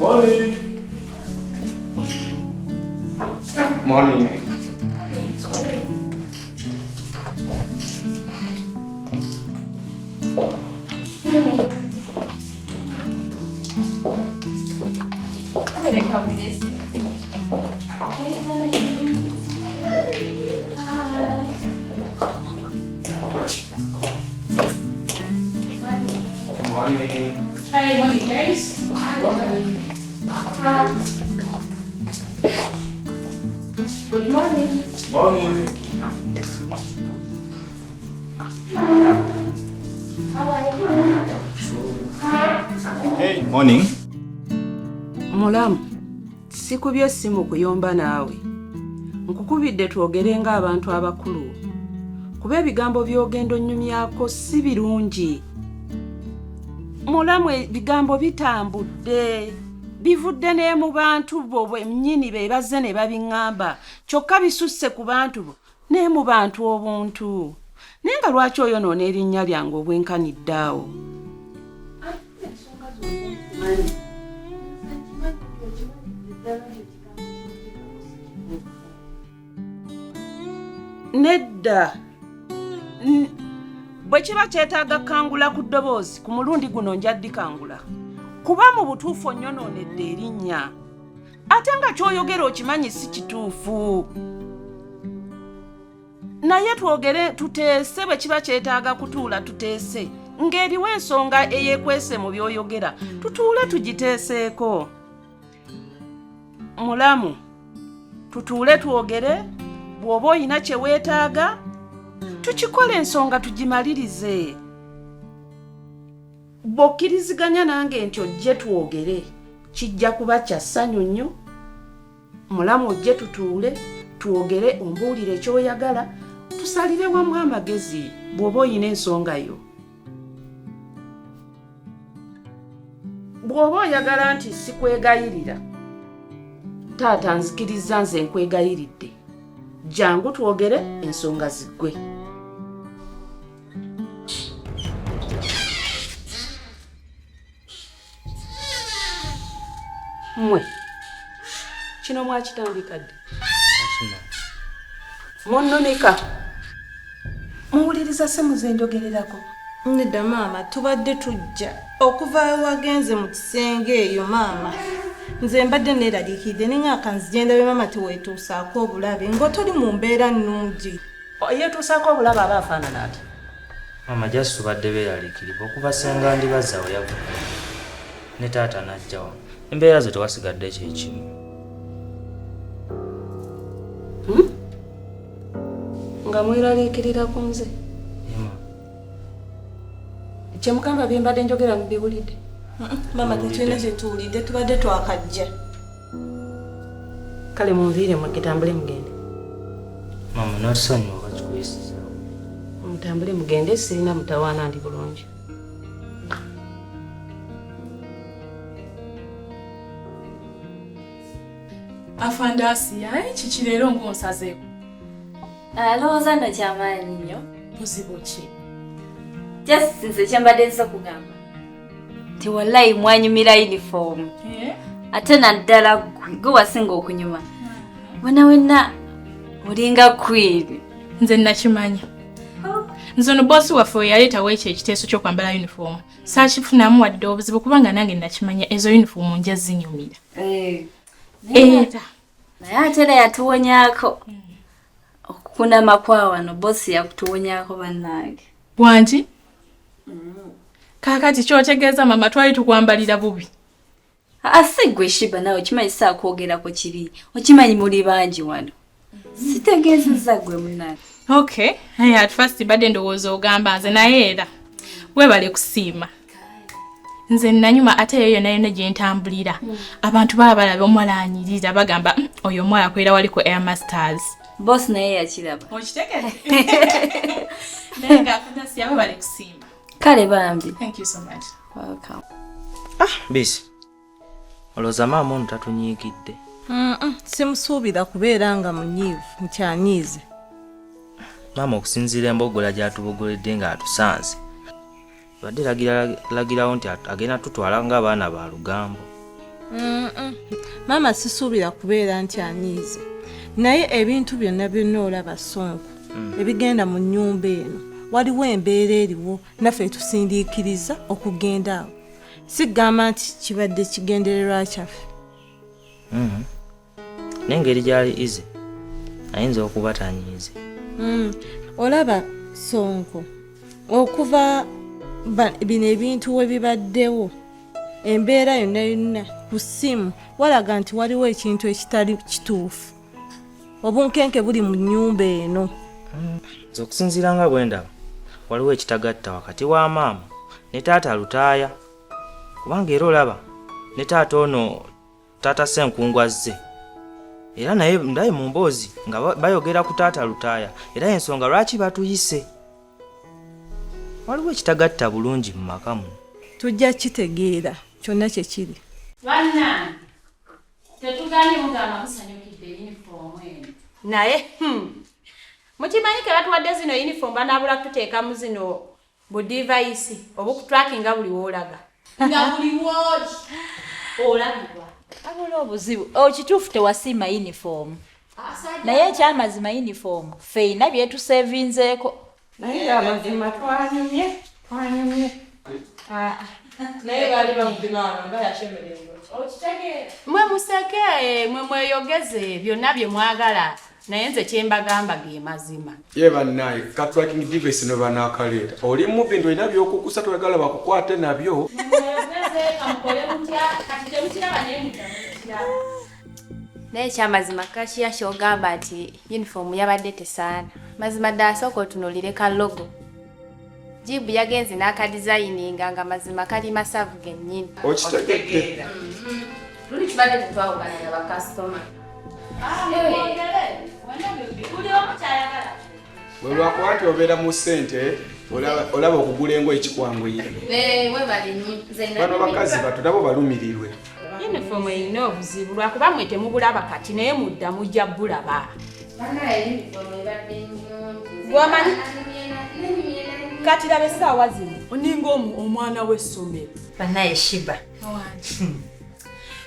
Morning. Morning. Morning. Hey, morning guys. Good morning. Morning. How are you? Hey, morning. Mulamu, sikubye essimu kuyomba naawe. Nkukubidde twogere ng'abantu abakulu. Kuba ebigambo by'ogenda onnyumyako si birungi. Mulamu, ebigambo bitambudde. Bivudde ne mu bantu bo bennyini be bazze ne babiŋŋamba. Kyokka bisusse ku bantu bo ne mu bantu obuntu. Naye nga lwaki oyonoona erinnya lyange obwenkanidde awo? Nedda. Bwe kiba kyetaaga kangula ku ddoboozi ku mulundi guno nja ddikangula. Kuba mu butuufu onnyonoonedde erinnya. Ate nga ky'oyogera okimanyi si kituufu. Naye twogere tuteese bwe kiba kyetaaga kutuula tuteese. Ng'eriwo ensonga eyeekwese mu by'oyogera tutuule tugiteeseeko. Mulamu, tutuule twogere, bw'oba olina kye weetaaga tukikole ensonga tugimalirize. Bw'okkiriziganya nange nti ojje twogere kijja kuba kya ssanyu nnyo. Mulamu ojje tutuule twogere ombuulire ky'oyagala tusalire wamu amagezi bw'oba olina ensonga yo. Bw'oba oyagala nti sikwegayirira, taata nzikirizza nze nkwegayiridde. Jangu twogere ensonga ziggwe. Mmwe kino mwakitandika ddi? Munnumika muwuliriza simu ze njogererako. Nedda maama, tubadde tujja okuva wagenze mu kisenge eyo maama. Nze mbadde neeraliikiridde ne ng'aka nzije ndabe maama teweetuusaako obulabe ng'otoli mu mbeera nnungi. Yeetuusaako obulabe aba afaanana ati? Maama just tubadde beeraliikirivu okuva ssenga Ndibazza we yavudde ne taata n'ajja wano. Embeera ze tewasigadde kye kimu. Nga mweraliikirira ku nze? Kye mugamba bye mbadde njogera mubiwulidde? Maama tetulina kye tuwulidde, tubadde twakajja. Kale munviire mutambule mugende. Maama n'otusonyiwa oba kikuyisizaawo. Mutambule mugende, sirina mutawaana ndi bulungi. Afande Asiya, kiki leero ng'onsazeeko? Alowooza nno kyamaanyi nnyo. Buzibu ki? Just nze kye mbadde nza okugamba nti wallayi mwanyumira uniform. Ate naddala ggwe, gwe wasinga okunyuma. Wena wenna olinga queen. Nze nakimanya. Nze ono boosi waffe we yaleetawo ekyo ekiteeso ky'okwambala uniform. Saakifunamu wadde obuzibu kubanga nange nakimanya ezo uniform nja zinyumira. Era. Naye ate era yatuwonyaako. Okukunama kwa wano boosi yakutuwonyaako bannange. Wangi? Kaakati ky'otegeeza mama twali tukwambalira bubi. Si ggwe Shiba naawe okimanyi saakwogerako kibi. Okimanyi muli bangi wano. Sitegeezezza ggwe munnange. Okay, hey, at first mbadde ndowooza ogamba nze naye era weebale kusiima. Nze nanyuma ate eyo yonna yonna gye ntambulira. Abantu baba balaba omuwala anyirira bagamba oyo omuwala akolera wali ku Air Masters. Boss naye yakiraba. Okitegedde? Naye nga Afande weebale kusiima. Kale bambi. Thank you so much. Welcome. Bisi. Olowooza maama ono tatunyiigidde? Simusuubira kubeera nga munyiivu, nkyanyiize. Maama okusinziira embogola gy'atubogoledde ng'atusanze. Badde lagirawo nti agenda tutwala ng'abaana ba lugambo. Maama sisuubira kubeera nti anyiize, naye ebintu byonna byonna olaba Sonko ebigenda mu nnyumba eno, waliwo embeera eriwo naffe etusindiikiriza okugenda awo. Sigamba nti kibadde kigendererwa kyaffe. N'engeri gy'ali ize ayinza okuba tanyiize. Olaba Sonko, okuva bino ebintu we bibaddewo, embeera yonna yonna ku ssimu walaga nti waliwo ekintu ekitali kituufu. Obunkenke buli mu nnyumba eno. Nze okusinziira nga bwe ndaba, waliwo ekitagatta wakati wa maama ne taata Lutaaya, kubanga era olaba ne taata ono taata Ssenkungu azze, era naye ndaye mu mboozi nga bayogera ku taata Lutaaya, era ensonga lwaki batuyise. Waliwo ekitagatta bulungi mu maka muno. Tujja kitegeera kyonna kye kiri. Bannange, tetuganye mugamba musanyukidde yunifoomu eno. Naye mukimanyi ke batuwadde zino yunifoomu banaabula kututeekamu zino bu device obukutrackinga buli w'olaga. Nga buli w'oli olabibwa. Abula obuzibu okituufu tewasiima yunifoomu, naye ekyamazima yunifoomu ffeina byetusevinzeeko. Naye amazima twanyumye. Naye baali bamupima wano nga yashemererwa. Mwe museke, mwe mweyogeze byonna bye mwagala, naye nze kye mbagamba ge mazima. Ye bannaye, ka tracking device no banaakaleeta. Oli mu bintu olina by'okukusa toyagala bakukwate nabyo. Mweyogeze kamukole mutya, kati temukiraba naye mudda mukiraba. Naye ekyamazima Kashiya ky'ogamba nti yunifoomu yabadde tesaana. Mazima ddala sooka otunuulire ka logo. Jibu yagenze n'akadizayininga nga mazima kali masavu gennyini. Okitegedde. Luli tubadde tetwawukana na bakasitoma. Buli omu ky'ayagala. Bwe lwakuba nti obeera mu ssente, olaba okugula engoye kikwanguyira. Webale nnyo. Bano bakazi bato nabo balumirirwe. Yunifoomu erina obuzibu lwakuba mmwe temubulaba kati, naye mudda mujja bulaba. Bannange yunifoomu ebadde nnungi. Bw'omanyi kati laba essaawa zino oninga omwana w'essomero. Bannaye Shiba,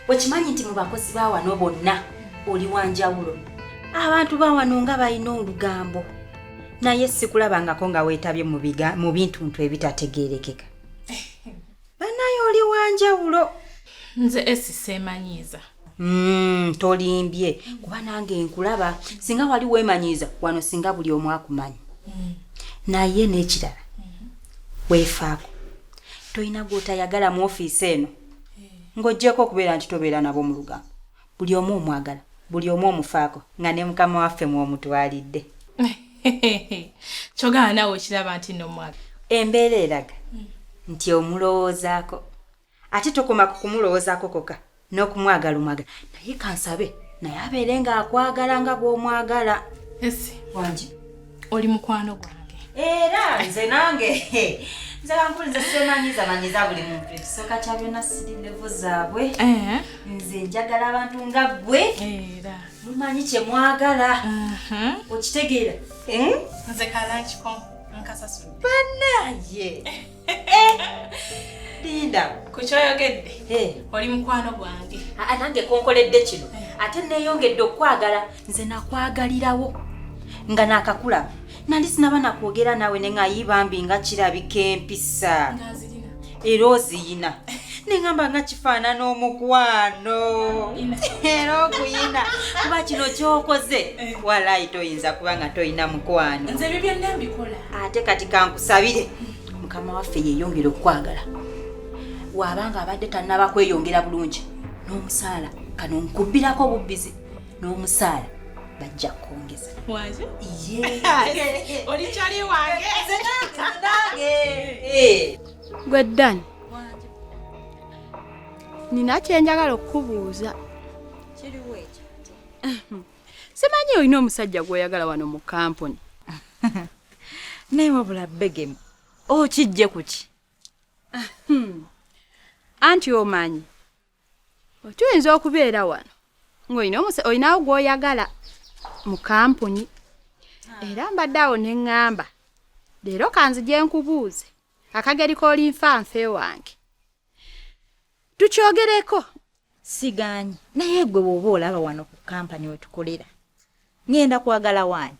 okimanyi nti mu bakozi ba wano bonna oli wanjawulo. Abantu ba wano nga balina olugambo, naye sikulabangako nga weetabye mu bintuntu ebitategeerekeka. Bannaye oli wanjawulo. Nze esi seemanyiiza. Tolimbye, kuba nange nkulaba singa wali weemanyiiza wano singa buli omu akumanyi. Naye n'ekirala weefaako, tolina gw'otayagala mu ofiisi eno, ng'oggyeko okubeera nti tobeera nabo mu lugambo. Buli omu omwagala, buli omu omufaako, nga ne mukama waffe mw'omutwalidde. Kyogamba naawe okiraba nti nno mwagala. Embeera eraga nti omulowoozaako, ate tokoma ku kumulowoozaako kokka, n'okumwagala omwagala. Naye kansabe naye abeere ng'akwagala nga bw'omwagala. Esi wangi, oli mukwano gwange. Era nze nange nze kankuliza seemanyiza manyiza buli muntu. Ekisooka kya byonna siri level zaabwe. Nze njagala abantu nga ggwe. Era mumanyi kye mwagala. Okitegeera? Nze kalankiko nkasasudde. Bannaye. Linda. Ku kyoyogedde, oli mukwano gwange. Nange konkoledde kino, ate neeyongedde okwagala. Nze nakwagalirawo nga naakakulaba, nali sinaba nakwogera naawe ne ŋŋayi bambi nga kirabika empisa era oziyina, ne ŋŋamba nga kifaanana omukwano era okuyina, kuba kino ky'okoze walayi toyinza kuba nga toyina mukwano. Nze ebyo byonna mbikola. Ate kati kankusabire mukama waffe yeeyongere okwagala, waabanga abadde tannaba kweyongera bulungi n'omusaala kano nkubbirako obubbizi n'omusaala bajja kwongeza. Waje? Ye. Oli kyali wange. Nange. Gwe Dan, nina kye njagala okukubuuza. Kiriwo ekyo? Simanyi olina omusajja gw'oyagala wano mu kampuni? Naye wabula begemu okijje ku ki? Anti omanyi tuyinza okubeera wano ng'olina olinawo gw'oyagala mu kampuni, era mbadde awo ne ŋŋamba leero kanzije nkubuuze akageri k'oli nfanfe wange tukyogereko. Sigaanyi, naye gwe bw'oba olaba wano ku kampani we tukolera, ŋŋenda kwagala waani?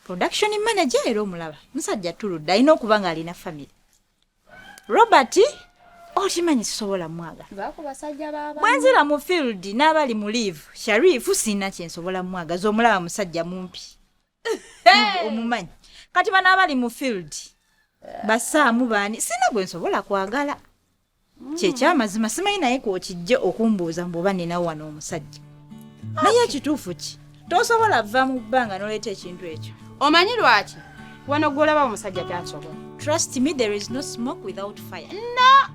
Production manager era omulaba musajja tuludde, alina okuba ng'alina famire. Robert okimanyi sisobola mwagala. Bwe nzira mu field n'abali mu leave, Sharifu sirina kye nsobola mwagaza, omulaba musajja mumpi. Omumanyi. Kati bano abali mu field basaamu baani, sirina gwe nsobola kwagala. Kyekyamazima simanyi naye kwokijje okumbuuza mbu oba nina wano omusajja. Naye ekituufu ki? Tosobola va mu bbanga n'oleeta ekintu ekyo. Omanyi lwaki? Wano gw'olaba omusajja tasobola. Trust me, there is no smoke without fire. No!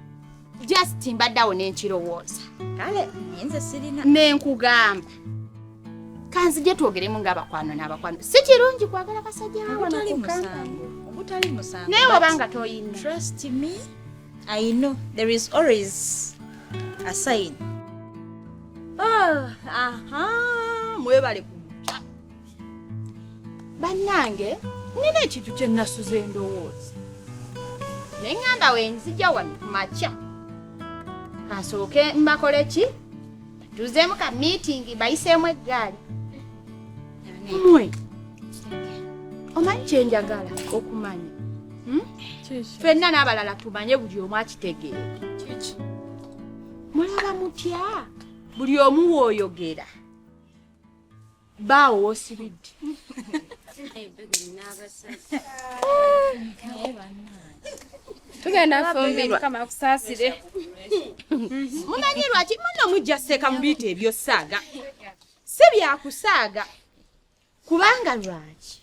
Just mbadde awo ne nkirowooza. Kale, nze sirina. Ne nkugamba. Kanzije twogeremu ng'abakwano n'abakwano. Si kirungi kwagala basajja ba wano Ogutali ku kampani. musango. Ogutali musango. Naye wabanga toyina. Trust me, I know there is always a sign. Ah, aha, mwebale kujja. Bannange, nina ekintu kye nasuze ndowooza. Ne ŋŋamba we nzija wano ku makya. Kasooke mbakole ki? Tuzeemu ka meeting bayiseemu eggaali. Mmwe, omanyi kye njagala okumanya? Ffenna n'abalala tumanye buli omu akitegeere. Mulaba mutya? Buli omu w'oyogera. Baawo w'osibidde. Tugenda fumbirwa. Mukama akusaasire. Mumanyi lwaki muno mujja sseeka mu biyita eby'osaaga. Si byakusaaga. Kubanga lwaki?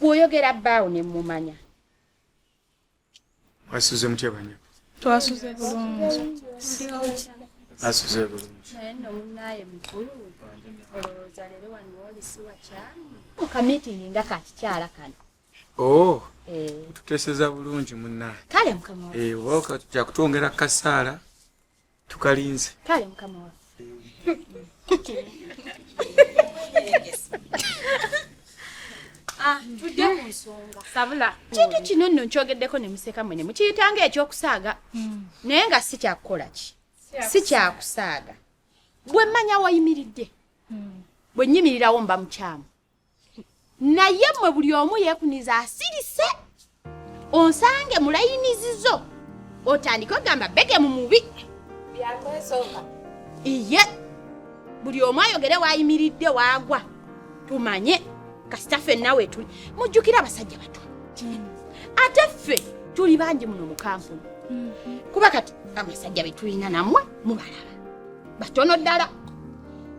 Bw'oyogera bbaawo ne mmumanya. Mwasuze mutya bannyabo? Twasuze bulungi. Asuze bulungi. Naye nno munnaaye mukulu, olowooza leero wano wooli si wakyamu? Mu ka meeting nga ka kikyala kano. Oh, tuteeseza bulungi munnaaye. Kale mukama waffe. Oba kya kutwongera kasaala tukalinze. Kale mukama waffe. Tudde ku nsonga. Sabula. Kintu kino nno nkyogeddeko ne museka mwene mukiyita nga ekyokusaaga. Naye nga si kyakukola ki? Si kyakusaaga. Bwe mmanya wayimiridde. Bwe nnyimirirawo mba mukyamu. Naye mmwe buli omu yeekuniza asirise. Onsange mu layini zizo. Otandike ogamba bege mu mubi. Byakwesooka. Iye. Buli omu ayogere w'ayimiridde waagwa. Tumanye kasita ffenna we tuli. Mujjukire abasajja bato. Ate ffe tuli bangi muno mu kampuni. Kuba kati abasajja be tulina nammwe mubalaba. Batono ddala.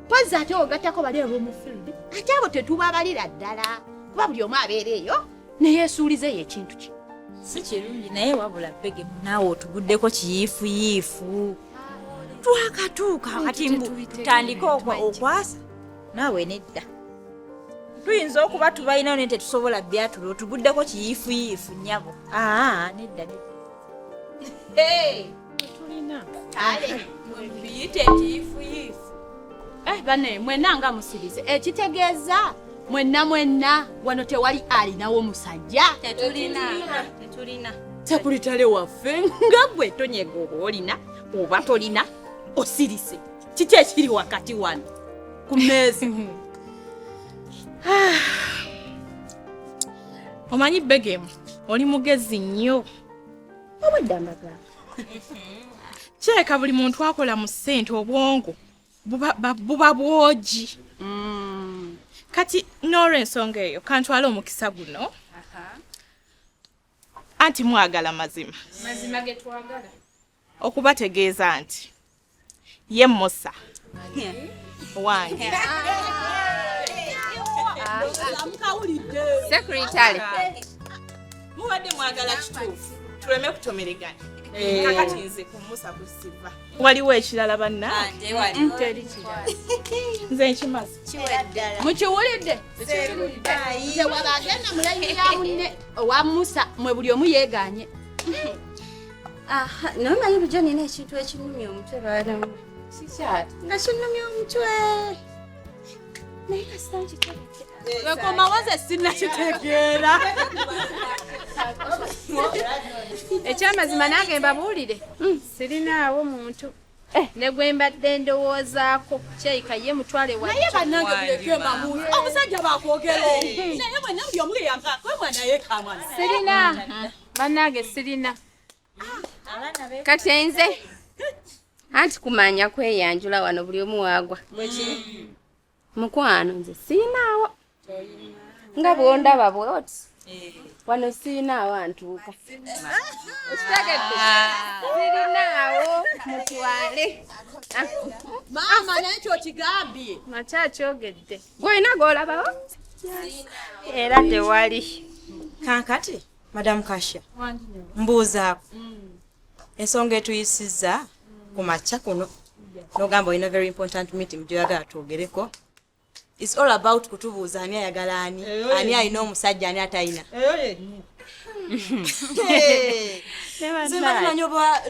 Mpozzi ate ogattako bali ab'omu field. Ate abo tetubabalira ddala. Kuba buli omu abeera eyo ne yeesuuliza eyo ekintu kye. Si kirungi naye wabula Bbege naawe otuguddeko kiyiifuyiifu. Twakatuuka kati mbu tutandike okwasa naawe nedda. Tuyinza okuba tubalinayo naye tetusobola byatula, otuguddeko kiyiifuyiifu nnyabo. Nedda nedda. Tetulina. Kale, mubiyite ekiyiifuyiifu. Banne mwenna nga musirize. Ekitegeeza mwenna mwenna wano tewali alinawo musajja. Tetulina. Tetulina. Sekuritale waffe nga gwe tonyega oba olina oba tolina osirise. Kiki ekiri wakati wano ku mmeeza? Omanyi Begemu oli mugezi nnyo. Obwedda mbagamba. Kirabika buli muntu akola mu ssente obwongo buba bwogi. Kati n'olw'ensonga eyo kantwale omukisa guno. Anti mwagala mazima. Mazima ge twagala. Okubategeeza nti ye Musa wange. Secretary. Mubadde mwagala kituufu tuleme kutomeregana. Kakati nze ku Musa kusiva. Waliwo ekirala bannange? Teri kirala. Nze nkimaze. Mukiwulidde? Tewaba agenda mu layini ya munne owa Musa mwe buli omu yeegaanye. Aha, naye omanyi bulijjo nina ekintu ekinnumya omutwe baana mmwe. Kikyati. Nga kinnumya omutwe. Naye kasita nkitegedde. Wekomawo nze sinnakitegeera. Ekyamazima nange mbabuulire, sirinaawo muntu ne gwe mbadde ndowoozaako kyeyika ye mutwale wa Naye bannange muleke mbabuuze, omusajja bakwogera omu naye mwenna buli omu yeyankakwemwa naye kamwana. Sirina bannange, sirina. Kati nze anti kumanya kweyanjula wano buli omu waagwa. Mukwano nze siinaawo, nga bwondaba bwoti wano siinaawo antuuka. Okitegedde? Sirinaawo, mutwale. Maama, naye kyokigambye. Makyakyogedde. Gwolina gwolabawo? Era tewali. Kankati Madamu Kasha, mbuuzaako ensonga etuyisizza ku makya kuno, nogamba olina very important meeting gyoyagala twogereko. It's all about kutubuuza ani ayagala ani, ani alina omusajja, ani atalina. Nze mmanyi oba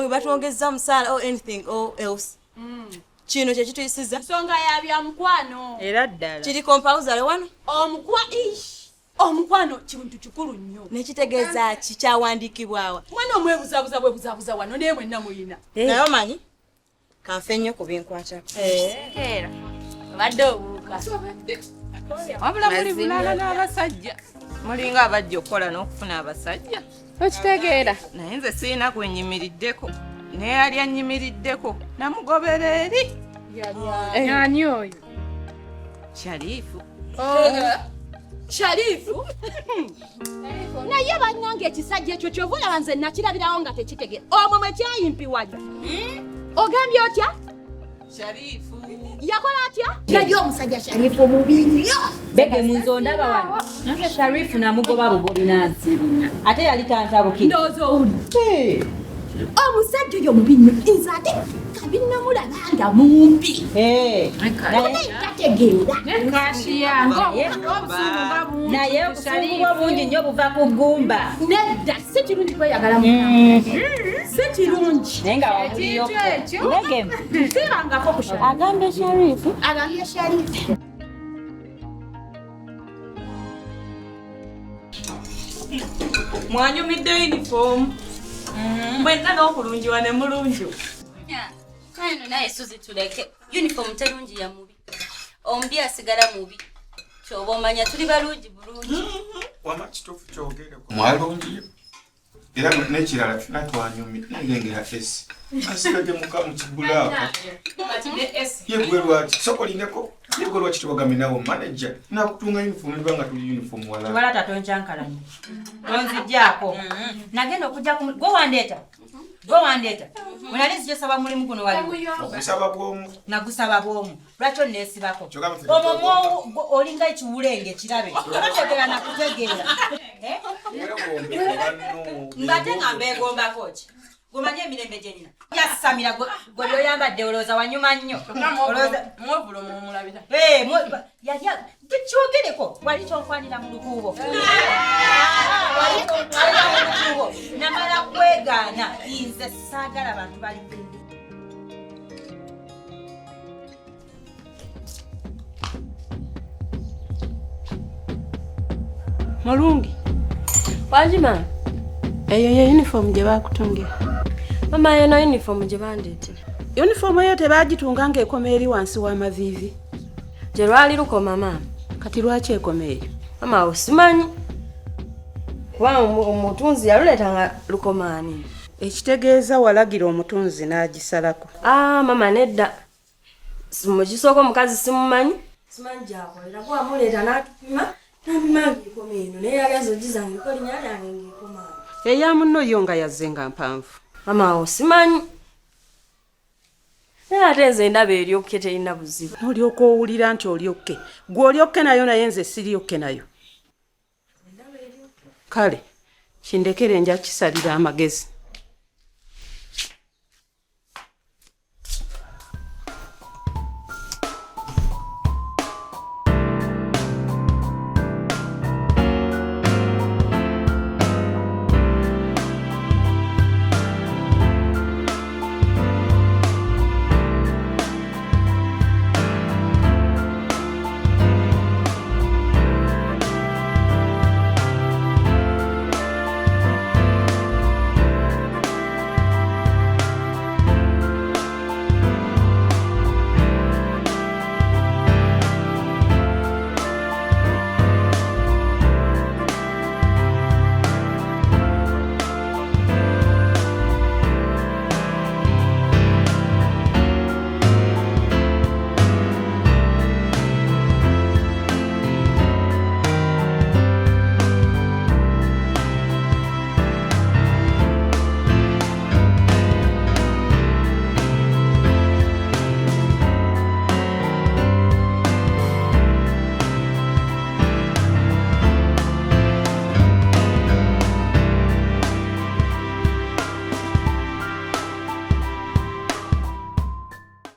batwongezza musaala or anything or else. Kino kyekituyisizza. Nsonga ya bya mukwano. Era ddala kiri compulsory wano. Omukwa ish omukwano kintu kikulu nnyo. Nekitegeeza ki? Kyawandiikibwawa? Mwana omwebuzabuza bwebuzabuza wano, naye mwenna muyina. Naye omanyi kanfe nnyo ku binkwatako. Era obadde obuuka. Wabula muli bulala n'abasajja, mulinga abajja okukola n'okufuna abasajja. Okitegeera? Naye nze sirina gwenyimiriddeko, naye yali annyimiriddeko namugobera eri. Ani oyo? Sharifu. Sharifu, naye bannange ekisajja ekyo kyova olaba nze nakirabirawo nga tekitegera omwo mwe kyayimpiwalya. Ogambye otya? Sharifu. Yakola atya? Naye omusajja Sharifu mubi nnyo. Bege munzo ndaba wano. Nange Sharifu namugoba bubulina nsirina. Ate yali tantabukira. Ndowooza owuli omusajja oyo mubi nnyo. Nze ate kabi namulaba nga mumpi, naye tategeera. Naye obusungu bwo bungi nnyo buva ku ggumba. Nedda, si kirungi kweyagala, si kirungi. Naye nga wamuliyo. Bege. Sibangako ku Sharifu. Agambye Sharifu. Agambye Sharifu. Mwanyumidde uniform mwenna n'okulungiwa ne mulungi. Kale naye Suzi, tuleke uniform terungi ya mubi, omubi asigala mubi. Kyoba omanya tuli balungi bulungi. Wama kituufu kyogere, mwalungiyo. Era n'ekirala fena twanyumye nengengera esi asigadde muka mu kibulaaka. Ye gwe lwaki sokolineko? Ye gwe lwaki tewagambye nawe manager nakutunga uniform niba nga tuli uniform wala? Walata tonkyankalanya. Tonzijjaako. Nagenda okujja ku gwe wandeeta. Gwe wandeeta. Bwe nali nzija mulimu guno waliwo. Okusaba bw'omu. Nagusaba bw'omu. Lwaki onneesibako? Kyogamba ffe Omwo olinga ekiwulenge kirabe. Totegeera na kutegeera. Eh? Mbadde nga mbeegombako ki? Gumanye emirembe gye nina. Yasamira gwe byoyambadde olowooza wanyuma nnyo. Olowooza Mwovulo mwomulabira. Eh, yali kyogereko wali kyonkwanira mu lukuubo. Wali kyonkwanira mu lukuubo. Namala kwegaana nze saagala bantu bali. Mulungi. Wangi maama. Eyo ye uniform gye bakutungira? Mama, yeno uniform gye bandeetera. Uniform eyo tebagitunga ng'ekoma eri wansi w'amaviivi? Gye lwali lukoma, maama. Kati lwaki ekoma eyo? Mama, awo simanyi, kuba omutunzi yaluleeta nga lukomaani. Ekitegeeza walagira omutunzi n'agisalako? Ah, mama, nedda. Mukisooka omukazi simumanyi, simanyi gyakolera, kuba amuleeta n'atupima, nampima ng'ekoma eno, naye yagenza ogizangeko linnya lyange ng'ekoma awo. Eya munno yo nga yazze nga mpanvu? Mama, awo simanyi, naye ate nze ndaba eryokke, terina buzibu. Olyoka owulira nti olyokke, gwe olyokke nayo, naye nze siryokke nayo. Kale kindekere, nja kisalira amagezi.